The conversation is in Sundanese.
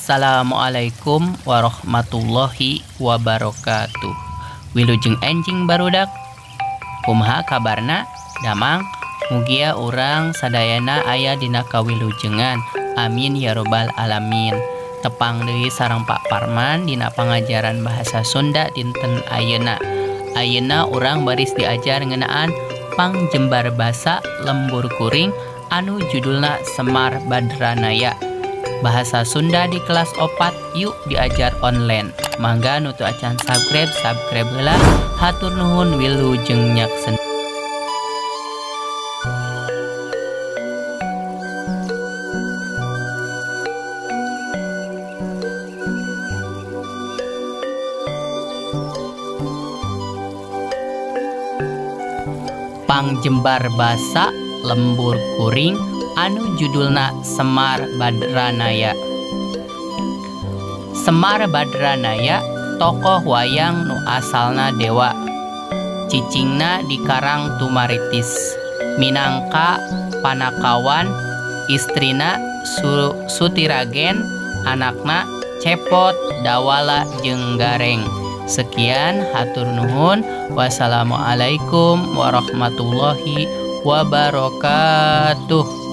Assalamualaikum warahmatullahi wabarakatuh. Wilujeng enjing barudak. Kumaha kabarna? Damang. Mugia urang sadayana aya dina kawilujengan. Amin ya robbal alamin. Tepang deui sareng Pak Parman dina pangajaran bahasa Sunda dinten ayeuna. Ayeuna urang baris diajar ngeunaan pangjembar basa lembur kuring anu judulna Semar Badranaya. Bahasa Sunda di kelas 4 yuk diajar online. Mangga nu teu acan subscribe, subscribe heula. Hatur nuhun, wilujeng nyaksen. Pangjembar basa lembur kuring anu judulna Semar Badranaya. Semar Badranaya tokoh wayang nu asalna dewa. Cicingna di Karang Tumaritis. Minangka panakawan, istrina Sutiragen, anakna Cepot, Dawala jeung Gareng. Sekian, hatur nuhun. Wassalamualaikum warahmatullahi wabarakatuh.